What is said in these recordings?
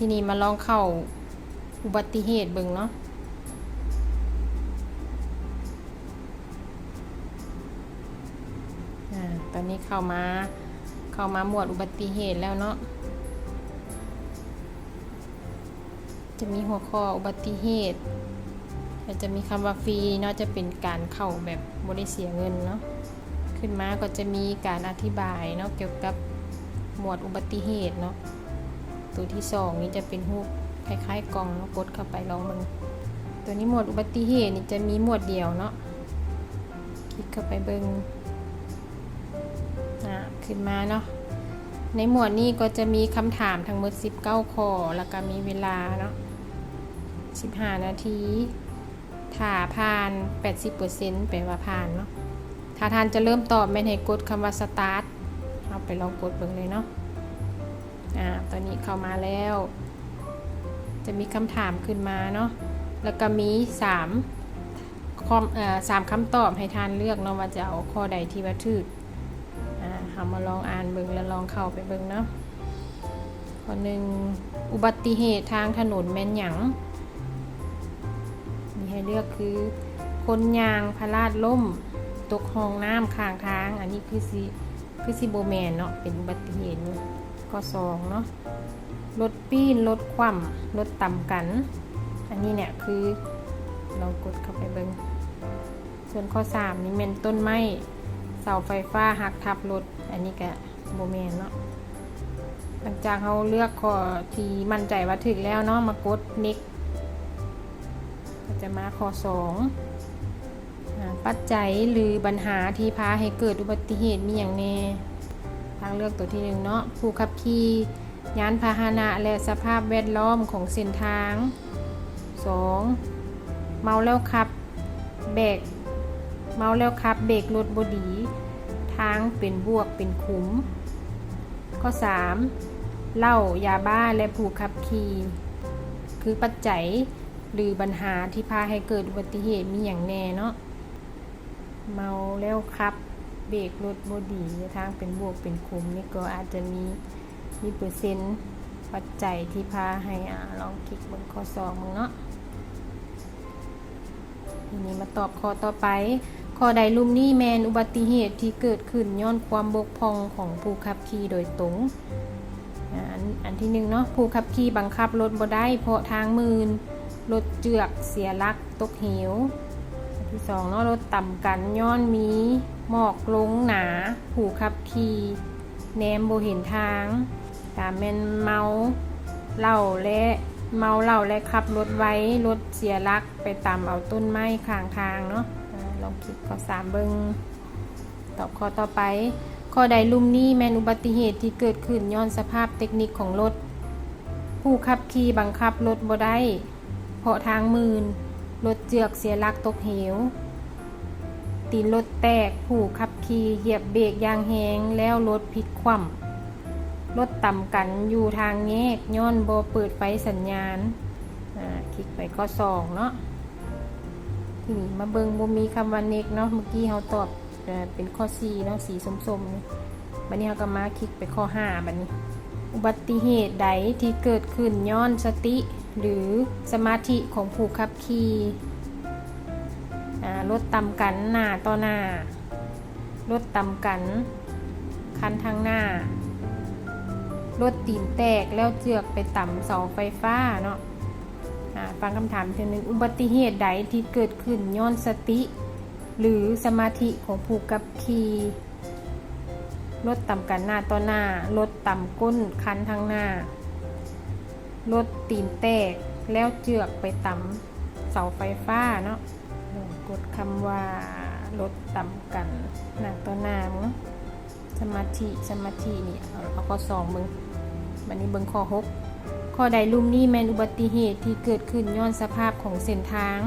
ທີນີ້ມາລອງເຂົ້າອຸບັດຕິເຫດເບິ່ງເນາະ. ອາ ຕອນນີ້ເຂົ້າມາ ເຂົ້າມາໝວດອຸບັດຕິເຫດແລ້ວເນາະ. ຈະມີຫົວຂໍ້ອຸບັດຕິເຫດ ແລະ ຈະມີຄຳວ່າຟຣີເນາະ, ຈະເປັນການເຂົ້າແບບບໍ່ໄດ້ເສຍເງິນເນາະ. ຂຶ້ນມາກໍຈະມີການອະທິບາຍເນາະ ກ່ຽວກັບໝວດອຸບັດຕິເຫດເນາະ. ໂຕທີສອງນີ້ຈະເປັນຮູບຄ້າຍໆກ່ອງເນາະ, ກົດເຂົ້າໄປລອງເບິ່ງ. ໂຕນີ້ໝວດອຸບັດຕິເຫດນີ້ຈະມີໝວດດຽວເນາະ, ຄລິກເຂົ້າໄປເບິ່ງ. ອາ ຂຶ້ນມາເນາະ, ໃນໝວດນີ້ກໍຈະມີຄຳຖາມທັງໝົດສິບເກົ້າຂໍ້ ແລ້ວກໍມີເວລາເນາະ ສິບຫ້ານາທີ. ຖ້າຜ່ານແປດສິບເປີເຊັນ ແປວ່າຜ່ານເນາະ. ຖ້າທ່ານຈະເລີ່ມຕອບ ແມ່ນໃຫ້ກົດຄຳວ່າ Start. ເຮົາໄປລອງກົດເບິ່ງເລີຍເນາະ. ອາ ຕອນນີ້ເຂົ້າມາແລ້ວ ຈະມີຄຳຖາມຂຶ້ນມາເນາະ, ແລ້ວກໍມີສາມຄວາມ ເອີ ສາມຄຳຕອບໃຫ້ທ່ານເລືອກເນາະ ວ່າຈະເອົາຂໍ້ໃດທີ່ວ່າຖືກ. ອາ ເຮົາມາລອງອ່ານເບິ່ງ ແລະ ລອງເຂົ້າໄປເບິ່ງເນາະ. ຂໍ້ໜຶ່ງ ອຸບັດຕິເຫດທາງຖະໜົນແມ່ນຫຍັງ? ມີໃຫ້ເລືອກຄື ຄົນຍ່າງພະລາດລົ້ມ ຕົກຮ່ອງນ້ຳຂ້າງທາງ. ອັນນີ້ຄືຊິ ຄືຊິບໍ່ແມ່ນເນາະ, ເປັນອຸບັດຕິເຫດຢູ່. ຂໍ້ສອງເນາະ ລົດປີ້ນ, ລົດຂວ້ຳ, ລົດຕຳກັນ. ອັນນີ້ແຫຼະຄື ລອງກົດເຂົ້າໄປເບິ່ງ. ສ່ວນຂໍ້ສາມນີ້ແມ່ນຕົ້ນໄມ້, ເສົາໄຟຟ້າຫັກທັບລົດ. ອັນນີ້ກະບໍ່ແມ່ນເນາະ. ຫຼັງຈາກເຮົາເລືອກຂໍ້ທີ່ໝັ້ນໃຈວ່າຖືກແລ້ວເນາະ, ມາກົດ Next. ກໍຈະມາຂໍ້ສອງ ອາ ປັດໄຈ ຫຼື ບັນຫາທີ່ພາໃຫ້ເກີດອຸບັດຕິເຫດມີຫຍັງແດ່? ທາງເລືອກໂຕທີໜຶ່ງເນາະ, ຜູ້ຂັບຂີ່, ຍານພາຫະນະ ແລະ ສະພາບແວດລ້ອມຂອງເສັ້ນທາງ. ສອງ ເມົາແລ້ວຂັບ ເບກ ເມົາແລ້ວຂັບ ເບກລົດບໍ່ດີ, ທາງເປັນບວກເປັນຂຸມ. ຂໍ້ສາມ ເຫຼົ້າ, ຢາບ້າ ແລະ ຜູ້ຂັບຂີ່. ຄືປັດໄຈ ຫຼື ບັນຫາທີ່ພາໃຫ້ເກີດອຸບັດຕິເຫດມີຫຍັງແດ່ເນາະ? ເມົາແລ້ວຂັບ, ເບກລົດບໍ່ດີ, ທາງເປັນບວກເປັນຂຸມ. ນີ້ກໍອາດຈະມີ ມີເປີເຊັນປັດໄຈທີ່ພາໃຫ້ ອາ ລອງຄລິກເບິ່ງຂໍ້ສອງເບິ່ງເນາະ. ທີນີ້ມາຕອບຂໍ້ຕໍ່ໄປ. ຂໍ້ໃດລຸ່ມນີ້ແມ່ນອຸບັດຕິເຫດທີ່ເກີດຂຶ້ນຍ້ອນຄວາມບົກຜ່ອງຂອງຜູ້ຂັບຂີ່ໂດຍຕົງ? ອາ ອັນ ອັນທີໜຶ່ງເນາະ, ຜູ້ຂັບຂີ່ບັງຄັບລົດບໍ່ໄດ້ເພາະທາງມື່ນ, ລົດເຈື່ອກ, ເສຍຫຼັກ, ຕົກເຫວ. ອັນທີສອງເນາະ, ລົດຕຳກັນຍ້ອນມີໝອກລົງໜາ, ຜູ້ຂັບຂີ່ແນມບໍ່ເຫັນທາງ. ສາມແມ່ນເມົາເຫຼົ້າ ແລະ ເມົາເຫຼົ້າ ແລະ ຂັບລົດໄວ, ລົດເສຍຫຼັກໄປຕຳເອົາຕົ້ນໄມ້ຂ້າງທາງເນາະ. ອາ ລອງຄລິກຂໍ້ສາມເບິ່ງ. ຕອບຂໍ້ຕໍ່ໄປ. ຂໍ້ໃດລຸ່ມນີ້ແມ່ນອຸບັດຕິເຫດທີ່ເກີດຂຶ້ນຍ້ອນສະພາບເຕັກນິກຂອງລົດ? ຜູ້ຂັບຂີ່ບັງຄັບລົດບໍ່ໄດ້ ເພາະທາງມື່ນ, ລົດເຈື່ອກເສຍຫຼັກຕົກເຫວ, ຕີນລົດແຕກ, ຜູ້ຂັບຂີ່ຫຽບເບກຢ່າງແຮງ ແລ້ວລົດພິກຂວ້ຳ, ລົດຕຳກັນຢູ່ທາງແຍກຍ້ອນບໍ່ເປີດໄຟສັນຍານ. ອາ ຄລິກໄປຂໍ້ສອງເນາະ. ທີນີ້ມາເບິ່ງ ບໍ່ມີຄຳວ່າ Next ເນາະ, ເມື່ອກີ້ເຮົາຕອບ ເປັນຂໍ້ສີ່ເນາະ ສີສົ້ມໆນີ້. ບັດນີ້ເຮົາກໍມາຄລິກໄປຂໍ້ຫ້າບັດນີ້. ອຸບັດຕິເຫດໃດທີ່ເກີດຂຶ້ນຍ້ອນສະຕິ ຫຼື ສະມາທິຂອງຜູ້ຂັບຂີ່? ອາ ລົດຕຳກັນໜ້າຕໍ່ໜ້າ, ລົດຕຳກັນຄັນທາງໜ້າ, ລົດຕີນແຕກແລ້ວເຈື່ອກໄປຕຳເສົາໄຟຟ້າເນາະ. ອາ ຟັງຄຳຖາມເທື່ອໜຶ່ງ, ອຸບັດຕິເຫດໃດທີ່ເກີດຂຶ້ນຍ້ອນສະຕິ ຫຼື ສະມາທິຂອງຜູ້ຂັບຂີ່? ລົດຕຳກັນໜ້າຕໍ່ໜ້າ, ລົດຕຳກົ້ນຄັນທາງໜ້າ, ລົດຕີນແຕກແລ້ວເຈື່ອກໄປຕຳເສົາໄຟຟ້າເນາະ. ກົດຄຳວ່າລົດຕຳກັນໜ້າຕໍ່ໜ້າເນາະ. ສະມາທິ ສະມາທິນີ້ ເອົາ ເອົາຂໍ້ສອງເບິ່ງ. ບັດນີ້ເບິ່ງຂໍ້ຫົກ. ຂໍ້ໃດລຸ່ມນີ້ແມ່ນອຸບັດຕິເຫດທີ່ເກີດຂຶ້ນຍ້ອນສະພາບຂອງເສັ້ນທາງ?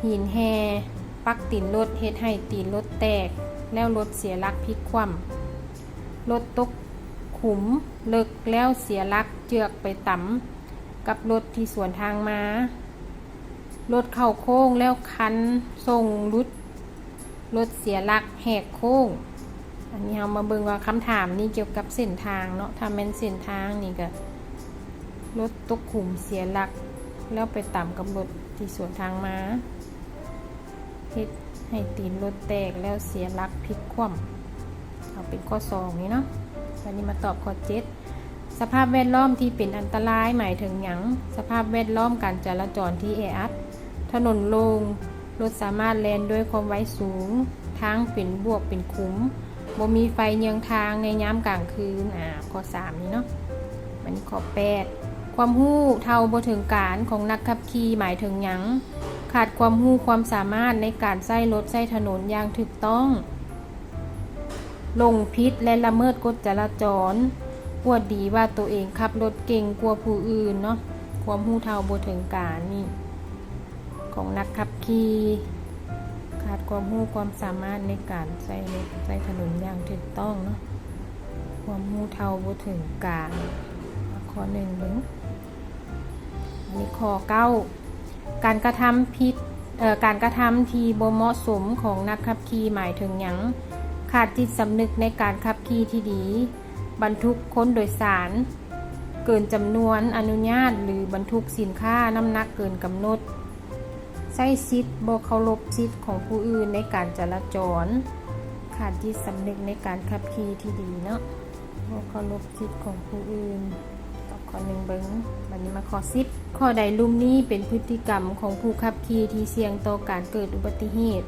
ຫີນແຮ່ປັກຕີນລົດເຮັດໃຫ້ຕີນລົດແຕກ ແລ້ວລົດເສຍຫຼັກພິກຂວ້ຳ, ລົດຕົກຂຸມເລິກແລ້ວເສຍຫຼັກເຈື່ອກໄປຕຳກັບລົດທີ່ສວນທາງມາ, ລົດເຂົ້າໂຄ້ງແລ້ວຄັນສົ່ງຫຼຸດ, ລົດເສຍຫຼັກແຫກໂຄ້ງ. ອັນນີ້ເຮົາມາເບິ່ງວ່າຄຳຖາມນີ້ກ່ຽວກັບເສັ້ນທາງເນາະ, ຖ້າແມ່ນເສັ້ນທາງນີ້ກໍ ລົດຕົກຂຸມເສຍຫຼັກ ແລ້ວໄປຕຳກັບລົດທີ່ສວນທາງມາ ເຮັດໃຫ້ຕີນລົດແຕກ ແລ້ວເສຍຫຼັກພິກຂວ້ຳ. ເອົາເປັນຂໍ້ສອງນີ້ເນາະ. ບາດນີ້ມາຕອບຂໍ້ເຈັດ ສະພາບແວດລ້ອມທີ່ເປັນອັນຕະລາຍໝາຍເຖິງຫຍັງ? ສະພາບແວດລ້ອມການຈະລາຈອນທີ່ແອອັດ, ຖະໜົນໂລ່ງ, ລົດສາມາດແລ່ນດ້ວຍຄວາມໄວສູງ, ທາງເປັນບວກເປັນຂຸມ, ບໍ່ມີໄຟເຍືອງທາງໃນຍາມກາງຄືນ. ອາ ຂໍ້ສາມນີ້ເນາະ. ບາດນີ້ຂໍ້ແປດ ຄວາມຮູ້ເທົ່າບໍ່ເຖິງການຂອງນັກຂັບຂີ່ໝາຍເຖິງຫຍັງ? ຂາດຄວາມຮູ້ຄວາມສາມາດໃນການໃຊ້ລົດໃຊ້ຖະໜົນຢ່າງຖືກຕ້ອງ, ຫຼົງຜິດ ແລະ ລະເມີດກົດຈະລາຈອນ, ອວດດີວ່າໂຕເອງຂັບລົດເກັ່ງກວ່າຜູ້ອື່ນເນາະ. ຄວາມຮູ້ເທົ່າບໍ່ເຖິງການນີ້ ຂອງນັກຂັບຂີ່, ຂາດຄວາມຮູ້ຄວາມສາມາດໃນການໃຊ້ລົດໃຊ້ຖະໜົນຢ່າງຖືກຕ້ອງເນາະ. ຄວາມຮູ້ເທົ່າບໍ່ເຖິງການ ຂໍ້ໜຶ່ງເບິ່ງ. ອັນນີ້ຂໍ້ເກົ້າ ການກະທຳຜິດ ເອີ ການກະທຳທີ່ບໍ່ເໝາະສົມຂອງນັກຂັບຂີ່ໝາຍເຖິງຫຍັງ? ຂາດຈິດສຳນຶກໃນການຂັບຂີ່ທີ່ດີ, ບັນທຸກຄົນໂດຍສານເກີນຈຳນວນອະນຸຍາດ ຫຼື ບັນທຸກສິນຄ້ານ້ຳໜັກເກີນກຳນົດ, ໃຊ້ສິດບໍ່ເຄົາລົບສິດຂອງຜູ້ອື່ນໃນການຈະລາຈອນ, ຂາດຈິດສຳນຶກໃນການຂັບຂີ່ທີ່ດີເນາະ. ບໍ່ເຄົາລົບສິດຂອງຜູ້ອື່ນ. ຕອບຂໍ້ໜຶ່ງເບິ່ງ. ບັດນີ້ມາຂໍ້ສິບ ຂໍ້ໃດລຸ່ມນີ້ເປັນພຶດຕິກຳຂອງຜູ້ຂັບຂີ່ທີ່ສ່ຽງຕໍ່ການເກີດອຸບັດຕິເຫດ?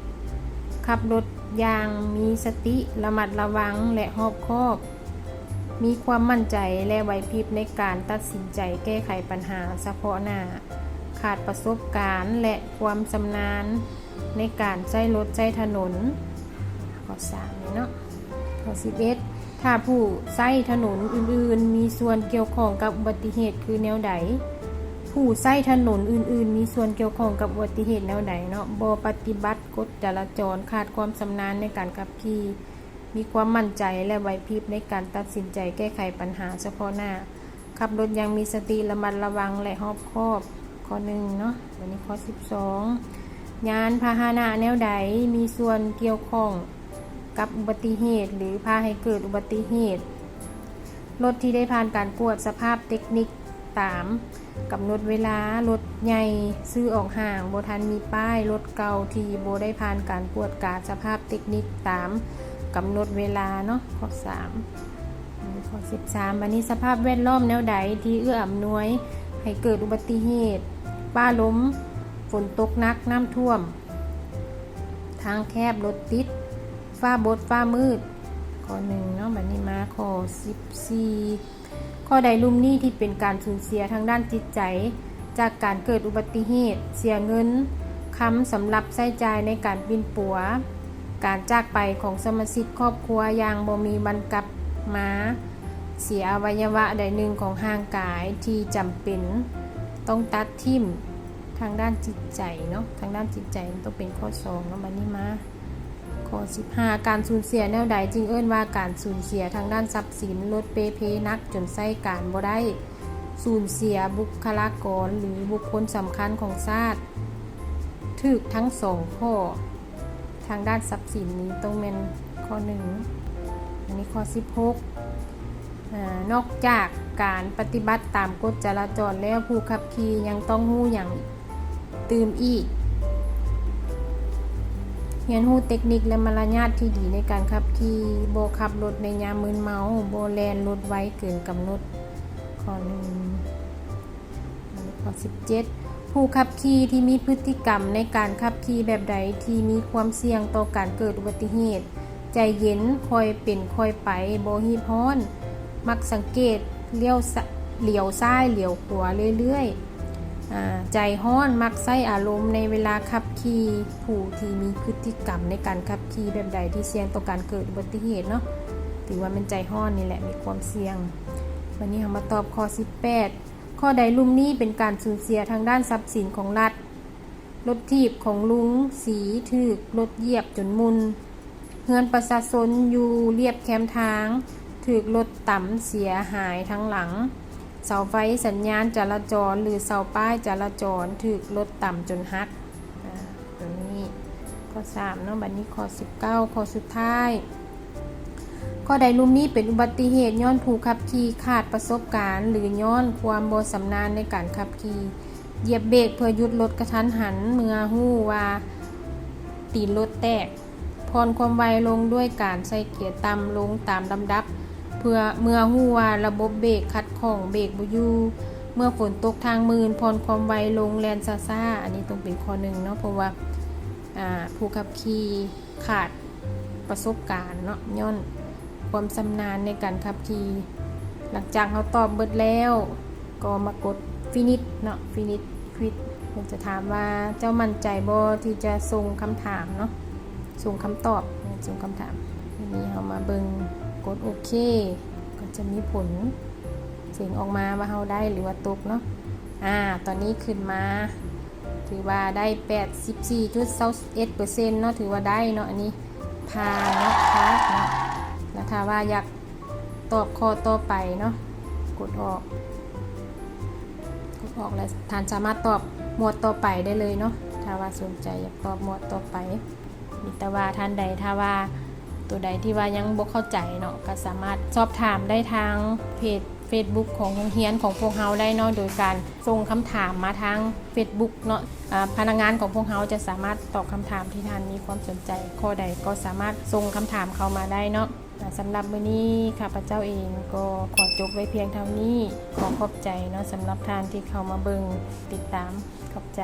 ຂັບລົດຢ່າງມີສະຕິ, ລະມັດລະວັງ ແລະ ຮອບຄອບ, ມີຄວາມໝັ້ນໃຈ ແລະ ໄຫວພິບໃນການຕັດສິນໃຈແກ້ໄຂບັນຫາສະເພາະໜ້າ, ຂາດປະສົບການ ແລະ ຄວາມຊຳນານ ໃນການໃຊ້ລົດໃຊ້ຖະໜົນ. ຂໍ້ສາມນີ້ເນາະ. ຂໍ້ສິບເອັດ ຖ້າຜູ້ໃຊ້ຖະໜົນອື່ນໆມີສ່ວນກ່ຽວຂ້ອງກັບອຸບັດຕິເຫດຄືແນວໃດ? ຜູ້ໃຊ້ຖະໜົນອື່ນໆມີສ່ວນກ່ຽວຂ້ອງກັບອຸບັດຕິເຫດແນວໃດເນາະ? ບໍ່ປະຕິບັດກົດຈະລາຈອນ, ຂາດຄວາມຊຳນານໃນການຂັບຂີ່, ມີຄວາມໝັ້ນໃຈ ແລະ ໄຫວພິບໃນການຕັດສິນໃຈແກ້ໄຂບັນຫາສະເພາະໜ້າ. ຂັບລົດຢ່າງມີສະຕິ, ລະມັດລະວັງ ແລະ ຮອບຄອບ. ຂໍ້ໜຶ່ງເນາະ. ບັດນີ້ຂໍ້ສິບສອງ ຍານພາຫະນະແນວໃດມີສ່ວນກ່ຽວຂ້ອງກັບອຸບັດຕິເຫດ ຫຼື ພາໃຫ້ເກີດອຸບັດຕິເຫດ? ລົດທີ່ໄດ້ຜ່ານການກວດສະພາບເຕັກນິກຕາມກຳນົດເວລາ, ລົດໃຫຍ່ຊື້ອອກຫ້າງບໍ່ທັນມີປ້າຍ, ລົດເກົ່າທີ່ບໍ່ໄດ້ຜ່ານການກວດກາສະພາບເຕັກນິກຕາມກຳນົດເວລາເນາະ. ຂໍ້ສາມ ອັນນີ້ຂໍ້ສິບສາມ. ບັດນີ້ສະພາບແວດລ້ອມແນວໃດທີ່ເອື້ອອຳນວຍໃຫ້ເກີດອຸບັດຕິເຫດ? ຟ້າລົມ, ຝົນຕົກໜັກ, ນ້ຳຖ້ວມ, ທາງແຄບ, ລົດຕິດ, ຟ້າບົດ, ຟ້າມືດ. ຂໍ້ໜຶ່ງເນາະ. ບັດນີ້ມາຂໍ້ສິບສີ່ ຂໍ້ໃດລຸ່ມນີ້ທີ່ເປັນການສູນເສຍທາງດ້ານຈິດໃຈ ຈາກການເກີດອຸບັດຕິເຫດ, ເສຍເງິນຄຳສຳລັບໃຊ້ຈ່າຍໃນການປິ່ນປົວ, ການຈາກໄປຂອງສະມາຊິກຄອບຄົວຢ່າງບໍ່ມີວັນກັບມາ, ເສຍອະໄວຍະວະໃດໜຶ່ງຂອງຮ່າງກາຍທີ່ຈຳເປັນຕ້ອງຕັດຖິ້ມ? ທາງດ້ານຈິດໃຈເນາະ, ທາງດ້ານຈິດໃຈມັນຕ້ອງເປັນຂໍ້ສອງເນາະ. ບັດນີ້ມາ ຂໍ້ສິບຫ້າ ການສູນເສຍແນວໃດຈຶ່ງເອີ້ນວ່າການສູນເສຍທາງດ້ານຊັບສິນ? ລົດເປ່ເພໜັກຈົນໃຊ້ການບໍ່ໄດ້, ສູນເສຍບຸກຄະລາກອນ ຫຼື ບຸກຄົນສຳຄັນຂອງຊາດ. ຖືກທັງສອງຂໍ້. ທາງດ້ານຊັບສິນນີ້ຕ້ອງແມ່ນຂໍ້ໜຶ່ງ. ອັນນີ້ຂໍ້ສິບຫົກ ອາ ນອກຈາກການປະຕິບັດຕາມກົດຈະລາຈອນແລ້ວ, ຜູ້ຂັບຂີ່ຍັງຕ້ອງຮູ້ຫຍັງຕື່ມອີກ? ຮຽນຮູ້ເຕັກນິກ ແລະ ມາລະຍາດທີ່ດີໃນການຂັບຂີ່, ບໍ່ຂັບລົດໃນຍາມມຶນເມົາ, ບໍ່ແລ່ນລົດໄວເກີນກຳນົດ. ຂໍ້ໜຶ່ງ ຂໍ້ສິບເຈັດ ຜູ້ຂັບຂີ່ທີ່ມີພຶດຕິກຳໃນການຂັບຂີ່ແບບໃດທີ່ມີຄວາມສ່ຽງຕໍ່ການເກີດອຸບັດຕິເຫດ? ໃຈເຢັນ, ຄ່ອຍເປັນຄ່ອຍໄປ, ບໍ່ຮີບຮ້ອນ, ມັກສັງເກດ, ລ້ຽວສ- ຫຼຽວຊ້າຍຫຼຽວຂວາເລື້ອຍໆ, ອາ ໃຈຮ້ອນ, ມັກໃຊ້ອາລົມໃນເວລາຂັບຂີ່. ຜູ້ທີ່ມີພຶດຕິກຳໃນການຂັບຂີ່ແບບໃດທີ່ສ່ຽງຕໍ່ການເກີດອຸບັດຕິເຫດເນາະ? ຖືວ່າແມ່ນໃຈຮ້ອນນີ້ແຫຼະ ມີຄວາມສ່ຽງ. ບັດນີ້ເຮົາມາຕອບຂໍ້ສິບແປດ ຂໍ້ໃດລຸ່ມນີ້ເປັນການສູນເສຍທາງດ້ານຊັບສິນຂອງລັດ? ລົດຖີບຂອງລຸງສີຖືກລົດຢຽບຈົນໝຸ່ນ, ເຮືອນປະຊາຊົນຢູ່ລຽບແຄມທາງຖືກລົດຕຳເສຍຫາຍທັງຫຼັງ, ເສົາໄຟສັນຍານຈະລາຈອນ ຫຼື ເສົາປ້າຍຈະລາຈອນຖືກລົດຕຳຈົນຫັກ. ອາ ຕົວນີ້ຂໍ້ສາມເນາະ. ບັດນີ້ຂໍ້ສິບເກົ້າ ຂໍ້ສຸດທ້າຍ. ຂໍ້ໃດລຸ່ມນີ້ເປັນອຸບັດຕິເຫດຍ້ອນຜູ້ຂັບຂີ່ຂາດປະສົບການ ຫຼື ຍ້ອນຄວາມບໍ່ຊຳນານໃນການຂັບຂີ່. ຢຽບເບກເພື່ອຢຸດລົດກະທັນຫັນເມື່ອຮູ້ວ່າຕີນລົດແຕກ. ຜ່ອນຄວາມໄວລົງດ້ວຍການໃສ່ເກຍຕ່ຳລົງຕາມລຳດັບ ເພື່ອເມື່ອຮູ້ວ່າລະບົບເບກຂັດຂ້ອງເບກບໍ່ຢູ່. ເມື່ອຝົນຕົກທາງມື່ນ ຜ່ອນຄວາມໄວລົງ ແລ່ນຊ້າໆ. ອັນນີ້ຕ້ອງເປັນຂໍ້ໜຶ່ງເນາະ ເພາະວ່າ ອ່າ ຜູ້ຂັບຂີ່ຂາດປະສົບການເນາະ ຍ້ອນຄວາມຊຳນານໃນການຂັບຂີ່. ຫຼັງຈາກເຮົາຕອບເບິດແລ້ວ ກໍມາກົດ finish ເນາະ finish quiz. ເພິ່ນຈະຖາມວ່າ ເຈົ້າໝັ້ນໃຈບໍ່ທີ່ຈະສົ່ງຄຳຖາມເນາະ ສົ່ງຄຳຕອບ ສົ່ງຄຳຖາມ. ທີນີ້ເຮົາມາເບິ່ງ ກົດໂອເຄ ກໍຈະມີຜົນສຽງອອກມາວ່າເຮົາໄດ້ຫຼືວ່າຕົກເນາະ. ອາ ຕອນນີ້ຂຶ້ນມາ ຖືວ່າໄດ້ແປດສິບສີ່ຈຸດຊາວເອັດເປີເຊັນເນາະ ຖືວ່າໄດ້ເນາະ ອັນນີ້ຜ່ານເນາະ ຜ່ານເນາະ. ແລ້ວຖ້າວ່າຢາກຕອບຂໍ້ຕໍ່ໄປເນາະ ກົດອອກ ກົດອອກ ແລ້ວທ່ານສາມາດຕອບໝວດຕໍ່ໄປໄດ້ເລີຍເນາະ ຖ້າວ່າສົນໃຈຢາກຕອບໝວດຕໍ່ໄປ. ມີແຕ່ວ່າທ່ານໃດ ຖ້າວ່າໂຕໃດທີ່ວ່າຍັງບໍ່ເຂົ້າໃຈເນາະ ກໍສາມາດສອບຖາມໄດ້ທາງເພຈ Facebook ຂອງໂຮງຮຽນຂອງພວກເຮົາໄດ້ເນາະ ໂດຍການສົ່ງຄຳຖາມມາທາງ Facebook ເນາະ. ອາ ພະນັກງານຂອງພວກເຮົາຈະສາມາດຕອບຄຳຖາມທີ່ທ່ານມີຄວາມສົນໃຈຂໍ້ໃດ ກໍສາມາດສົ່ງຄຳຖາມເຂົ້າມາໄດ້ເນາະ. ອາ ສຳລັບມື້ນີ້ຂ້າພະເຈົ້າເອງກໍຂໍຈົບໄວ້ພຽງເທົ່ານີ້. ຂໍຂອບໃຈເນາະ ສຳລັບທ່ານທີ່ເຂົ້າມາເບິ່ງຕິດຕາມ. ຂອບໃຈ.